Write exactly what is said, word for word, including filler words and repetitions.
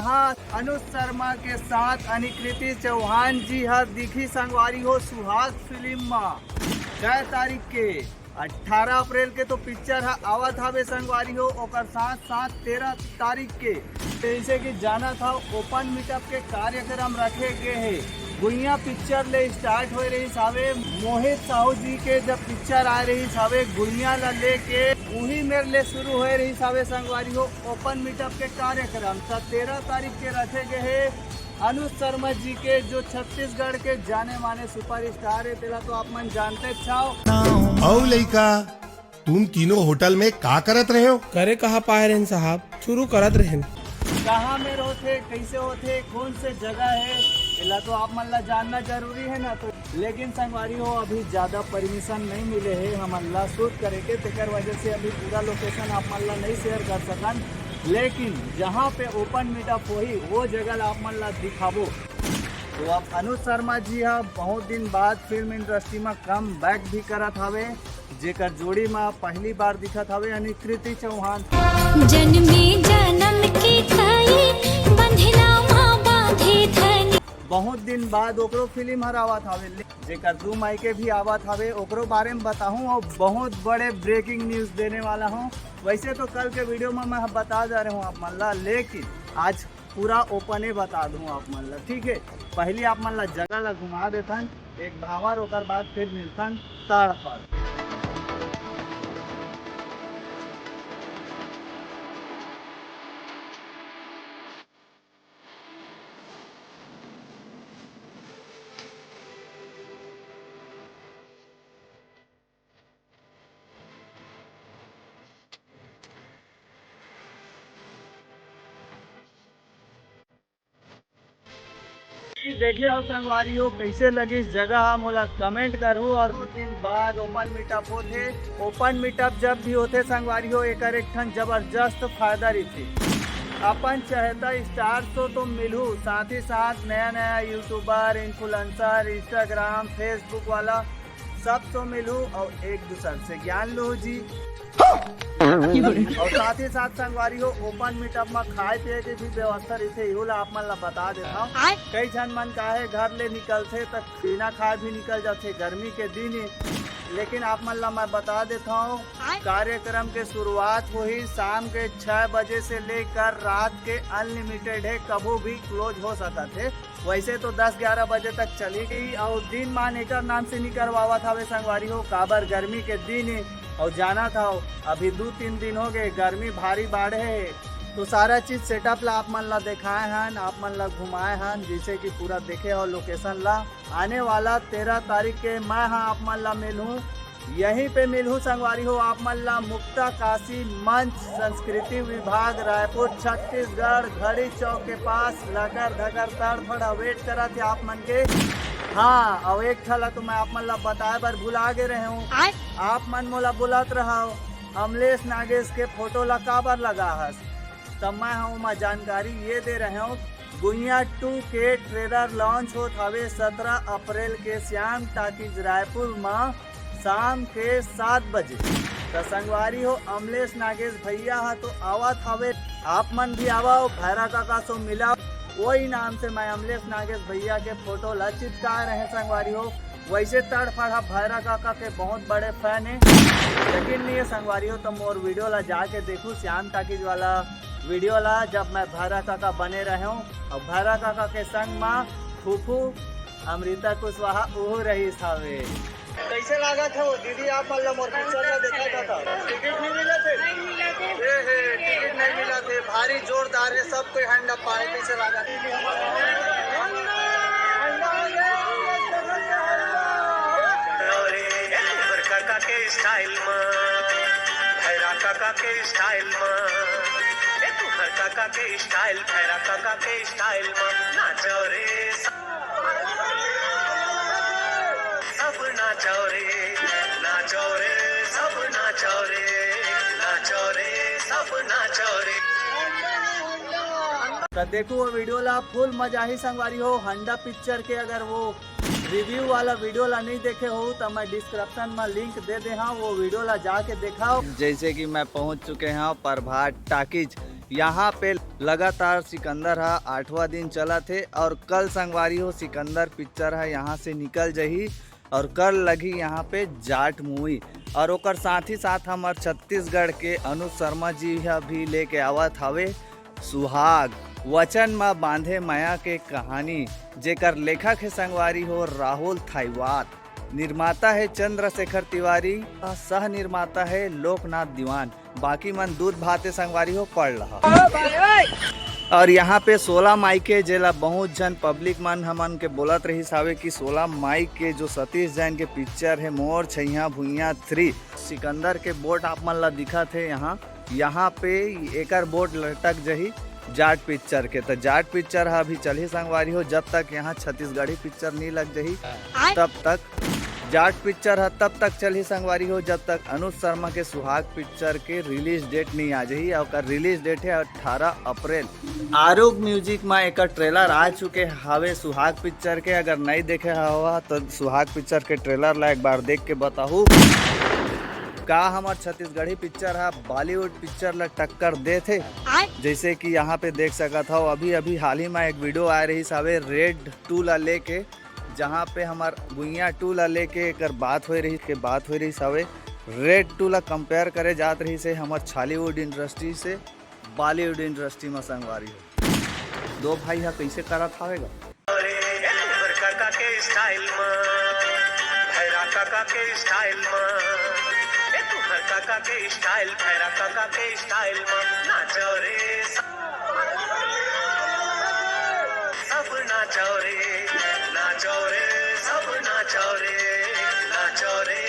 हाँ, अनुज शर्मा के साथ अनिकृति चौहान जी ह दिखी संगवारी हो सुहाग फिल्म म। कै तारीख के? अठारह अप्रैल के तो पिक्चर ह आवत हवे संगवारी हो, ओकर साथ साथ तेरह तारीख के जैसे कि जाना था ओपन मीटअप के कार्यक्रम रखे गए हे। गुइया पिक्चर ले स्टार्ट होए रहिस हवे, मोहित साहू जी के जब पिक्चर आए रहिस हवे गुइया ला लेके, उही मेर ले शुरू होए रहिस हवे संगवारी हो ओपन मीटअप के कार्यक्रम। त तेरह तारीख के रखे गए हे अनुज शर्मा जी के, जो छत्तीसगढ़ के जाने माने सुपरस्टार हे, तेला तो आप मन जानते छाव। अउ लइका, तुम तीनों होटल में का करत रहे हो? करे कहाँ पाए रहेन साहब, शुरू करत रहेन। कहाँ में होथे, कैसे होथे, कौन से जगह है, एला तो आप मन ला जानना जरूरी है ना। तो लेकिन संगवारी हो, अभी ज्यादा परमिशन नहीं मिले है हमन ला शूट करे के, तेकर वजह से अभी पूरा लोकेशन आप मन ला नहीं शेयर कर सकन। लेकिन जहाँ पे ओपन मीटअप होही, वो जगह ला आप मन ला दिखाबो। तो अब अनुज शर्मा जी हा बहुत दिन बाद फिल्म इंडस्ट्री में कम बैक भी करत हवे, जेकर जोड़ी में पहली बार दिखत हवे अनिकृति चौहान। जनमे जनम के कई बंधना मा बांधे धनी। बहुत दिन बाद ओकरो फिल्म हर आवत हवे, ले-, जेकर दू मई के भी आवत हवे, ओकरो बारे में बताहूँ और बहुत बड़े ब्रेकिंग न्यूज देने वाला हूँ। वैसे तो कल के वीडियो में मैं बता जा रहे हूँ आप मन ला, लेकिन आज पूरा ओपने बता दूँ आप मन ला, ठीक है? पहली आप मन ला जगह ला घुमा देथन एक भावर, ओकर बाद फिर मिलथन तड़पड़। देखिए हो संगवारी हो, कैसे लगिस जगह हा, मोला कमेंट करहू। और दो दिन बाद ओपन मीटअप होथे। ओपन मीटअप जब भी होथे संगवारी हो, एकर एक ठन जबरदस्त फायदा रहिथे। अपन चहेता स्टार से तो मिलहू, साथ ही साथ नया नया यूट्यूबर, इन्फ्लुएंसर, इंस्टाग्राम, फेसबुक वाला सबसे मिलहू और एक दूसर से ज्ञान लूहू जी। और साथ ही साथ संगवारी हो, ओपन मीटअप में खाए पिए के भी व्यवस्था रहिथे, इहू ला आप मन ला बता देथव। आय। कई झन मन काहे घर ले निकलथे त बिना खाए भी निकल जाथे गर्मी के दिन ही। लेकिन आप मन ला मैं बता देथव, आय। कार्यक्रम के शुरुआत होही शाम के छह बजे से लेकर रात के अनलिमिटेड है, कभू भी क्लोज हो सकत है। वैसे तो दस ग्यारह बजे तक चली गई और दिन मान एकर नाम से नहीं करवावत हवे संगवारी हो, काबर गर्मी के दिन है। और जाना था, अभी दो तीन दिन हो गए, गर्मी भारी बाढ़े है, तो सारा चीज सेटअप ला आप मन ला देखाए हन, आप मन ला घुमाए हन, जैसे कि पूरा देखे हो लोकेशन ला। आने वाला तेरह तारीख के मैं हाँ आप मन ला मिलहूँ, यहीं पे मिलहूँ संगवारी हो आप मन ला मुक्ता काशी मंच संस्कृति विभाग रायपुर छत्तीसगढ़ घड़ी चौक के पास लकर धकर तड़फड़ वेट करत हे आप मन के। हाँ, और एक ठा ला तो मैं आप मन ला बताए बर भुला गे रहे हूँ। आय। आप मन मोला बोलत रहव, अमलेश नागेश के फोटो ला काबर लगा हस? तब मैं हाँ ओमा जानकारी ये दे रहे हूँ, गुइया टू के ट्रेलर लॉन्च होत हवे सत्रह अप्रैल के श्याम टाकीज रायपुर म शाम के सात बजे। त संगवारी हो, अमलेश नागेश भैया ह तो आवत हवे, आप मन भी आवव, भैरा काका सो मिलव। वही नाम से मैं अमलेश नागेश भैया के फोटो ला चिपकाए रहे संगवारी हो। वैसे तड़फड़ ह भैरा काका के बहुत बड़े फैन है, यकीन नहीं है संगवारी हो तो मोर वीडियो ला जाके देखू, श्याम टाकीज वाला वीडियो ला, जब मैं भैरा काका बने रहे हूँ और भैरा काका के संग मा फूफू अमृता कुशवाहा ओहो रहिस हवे। कैसे लागत हो दीदी आप मन ला मोर पिक्चर ला देखा था, था? टिकट नहीं मिला थे? ए हे, टिकट नहीं मिला थे, भारी जोरदार है, सब कोई हंडा पाए, कैसे लागत? अरे, ए, तुम्हर काका के स्टाइल मा, भैरा काका के स्टाइल मा, ए, तुम्हर काका के स्टाइल, भैरा काका के स्टाइल मा, नाचो रे, सब नाचो रे, नाचो रे, सब नाचो रे, नाचो रे, सब नाचो रे। त देखो वो वीडियो ला, फुल मजा ही संगवारी हो। हंडा पिक्चर के अगर वो रिव्यू वाला वीडियो ला नहीं देखे हो त मैं डिस्क्रिप्शन में लिंक दे दे हाँ, वो वीडियो ला जाके देखाओ। जैसे कि मैं पहुंच चुके हैं प्रभात टाकीज, यहाँ पे लगातार सिकंदर ह आठवां दिन चलत हे और कल संगवारी हो सिकंदर पिक्चर ह यहाँ से निकल जही और कल लगही यहाँ पे जाट मूवी। और ओकर साथ ही साथ हमर छत्तीसगढ़ के अनुज शर्मा जी ह भी लेके आवत हवे सुहाग, वचन म बांधे मया के कहानी, जेकर लेखक हे संगवारी हो राहुल थाईवात, निर्माता हे चंद्रशेखर तिवारी, सह निर्माता हे लोकनाथ दीवान। बाकी मन दूध भाते संगवारी हो पढ़ लहा। और यहाँ पे सोला माई के जेला बहुत झन पब्लिक मन हमन के बोलत रहिस हावे कि सोला माई के जो सतीश जैन के पिक्चर हे मोर छैया भुइया थ्री, सिकंदर के बोर्ड आप मन ला दिखत हे यहाँ, यहाँ पे एकर बोर्ड लटक जही जाट पिक्चर के। तो जाट पिक्चर ह अभी चलही संगवारी हो, जब तक यहाँ छत्तीसगढ़ी पिक्चर नहीं लग जही तब तक। जाट पिक्चर ह तब तक चलही संगवारी हो जब तक अनुज शर्मा के सुहाग पिक्चर के रिलीज डेट नहीं आ जही। और ओकर रिलीज डेट है अठारह अप्रैल। आरूग म्यूजिक में एकर ट्रेलर आ चुके हावे सुहाग पिक्चर के। अगर नहीं देखे हवा तो सुहाग पिक्चर के ट्रेलर ला एक बार देख के बताहू का हमर छत्तीसगढ़ी पिक्चर ह बॉलीवुड पिक्चर ला टक्कर देथे। जैसे कि यहाँ पे देख सकत हव, अभी अभी हाल ही में एक वीडियो आए रहिस हावे रेड टू ला लेके, जहाँ पे हमर गुइया टू ला लेके एकर बात होए रहिस के बात होए रहिस हावे। रेड टू ला कंपेयर करे जात रहिस हे हमर छॉलीवुड इंडस्ट्री से बॉलीवुड इंडस्ट्री में संगवारी हो। दो भाई ह कैसे करत हावे गा? अरे, ए तुहर काका के स्टाइल म, भैरा काका के स्टाइल म, ए तुहर काका के स्टाइल, भैरा काका के स्टाइल म, नाचो रे, सब नाचो रे, नाचो रे, सब नाचो रे, नाचो रे।